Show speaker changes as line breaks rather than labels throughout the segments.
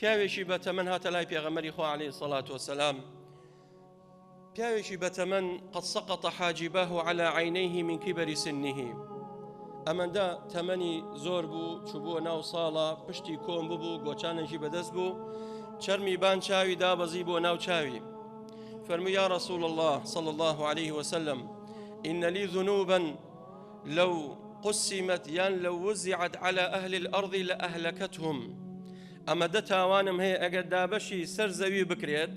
پیاوێکی بەتەمەن هاتە لای پێغەمبەری خوا عەلەیهی سەڵات وەسەلام پیاوێکی بەتەمەن قد سقط حاجباه على عینیه من کبر سنه ئەمەندە تەمەنی زۆر بوو چوبووە ناو ساڵە پشتی کۆم ببوو گۆچانێکی بەدەست بوو چەرمی بان چاوی دابەزی بۆ ناو چاوی فەرمووی یا رسول الله صلى الله عليه وسلم إن لي ذنوبا لو قسمت یان لو وزعت على أهل الأرض لأهلكتهم ئەمە دە تاوانم هەیە ئەگەر دابەشی سەر زەوی بکرێت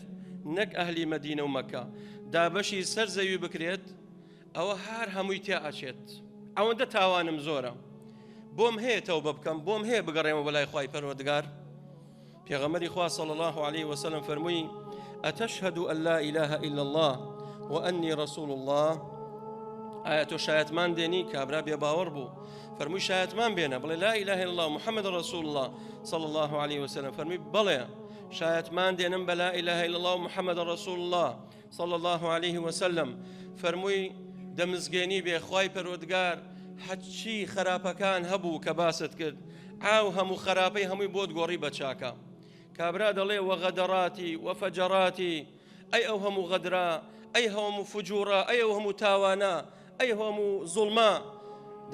نەک ئەهلی مەدینە و مەکە دابەشی سەر زەوی بکرێت ئەوە هەر هەمووی تیا ئەچێت ئەوەندە تاوانم زۆرە بۆم هەیە تەوبە بکەم بۆم هەیە بگەڕێمە بەلای خوای پەروەردگار پێغەمبەری خوا صلی الله علیه وسلم فەرمووی ئەتەشهد ان لا اله الا الله واني رسول الله ئایا تۆ شایەتمان دێنی کابرا بێ باوەڕ بوو فەرمووی شایەتمان بێنە بڵێ لا اله الا الله محمد رسول الله صلی الله عليه وسلم فەرمووی بەڵێ شایەتمان دێنم بە لا اله الا الله محمد رسول الله صلی اللە علیه وسلم فەرمووی دەمزگێنی بێ خوای پەروەردگار هەرچی خراپەکان هەبوو کە باست کرد ئاو هەموو خراپەی هەمووی بۆت گۆڕی بە چاکە کابرا دەڵێ وەغەدەڕاتی وەفەجەڕاتی ئەی ئەو هەموو غەدرا ئەی هەموو فجوڕە ئەی ئەو هەموو تاوانە ئەی هەموو زوڵمە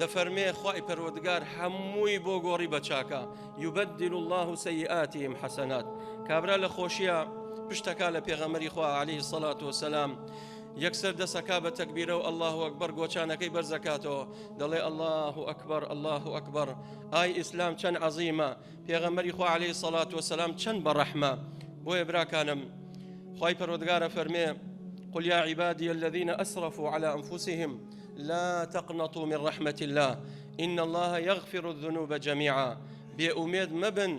دەفەرمێ خوای پەروەردگار هەمووی بۆ گۆڕی بە چاکە یبدل الله سیئاتهم حسنات کابرا لە خۆشیە پشتەکە لە پێغەمەری خوا علیه الصلاة والسلام یەکسەر دەسەکا بە تەکبیرە و الله ئەکبەر گۆچانەکەی بەرزەکاتەوە دەڵێ الله ئەکبەر الله ئەکبەر ئای ئیسلام چەند عەزیمە پێغەمبەری خوا علیه الصلاة والسلام چەند بەڕەحمە بۆیە براکانم خوای پەروەردگارە فەرمێ قل يا عبادي الذين أسرفوا على أنفسهم لا تقنطوا من رحمة الله إن الله يغفر الذنوب جميعا بێ ئومێد مەبن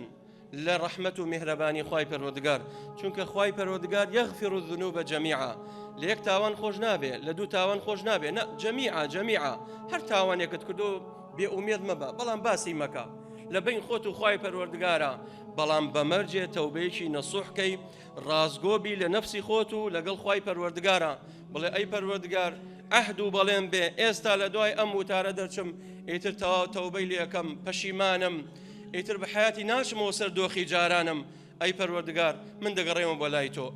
لە ڕەحمەت و میهرەبانی خوای پەروەردگار چونکە خوای پەروەردگار یغفر الذنوب جميعا لە یەک تاوان خۆش نابێ لە دوو تاوان خۆش نابێ نە جميعا جميعا هەر تاوانێکت کردو بێ ئومێد مەبە بەڵام باسی مەکە لە بەین خۆت و خوای پەروەردگارە بەڵام بەمەرجێ تەوبەیەکی نەسوح کەی ڕاستگۆ بی لە نەفسی خۆت و لەگەڵ خوای پەروەردگارا بڵێ ئەی پەروەردگار عەهد و بەڵێن بێ ئێستا لە دوای ئەم وتارە دەرچم ئیتر تەواو تەوبەی لێکەم پەشیمانم ئیتر بە حیاتی ناچمەوە سەر دۆخی جارانم ئەی پەروەردگار من دەگەڕێمە بۆ لای تۆ.